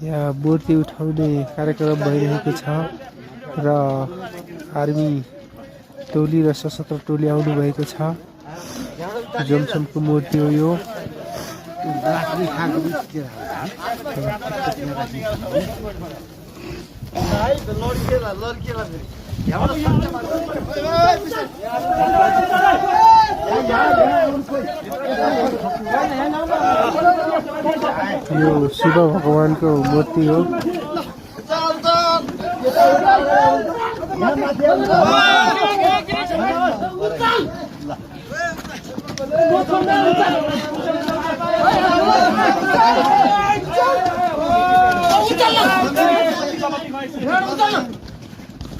यहाँ मूर्ति उठाउने कार्यक्रम भइरहेको छ र आर्मी टोली र सशस्त्र टोली आउनु भएको छ। जमसमको मूर्ति हो यो। यो शिव भगवानको मूर्ति हो।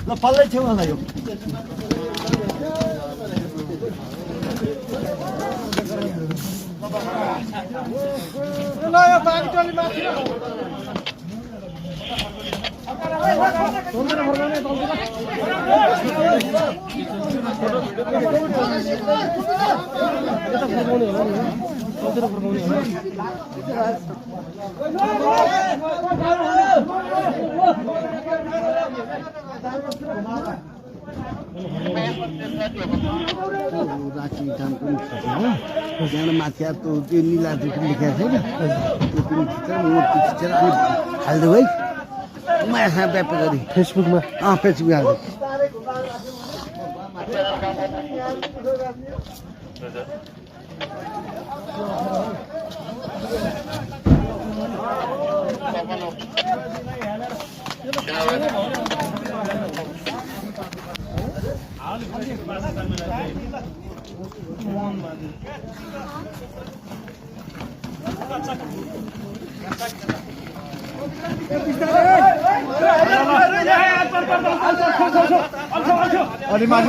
ल पल्लै छेउ होला यो ल यो पानी टोली माथि राखी काम पनि त्यहाँ माथि त्यो निला लेखेको छैन त्यो पनि खिचेर मूर्ति खिचेर अनि हाल्दै है म यहाँ व्यापार गरी फेसबुकमा फेसबुक हाल्दै अलि माथि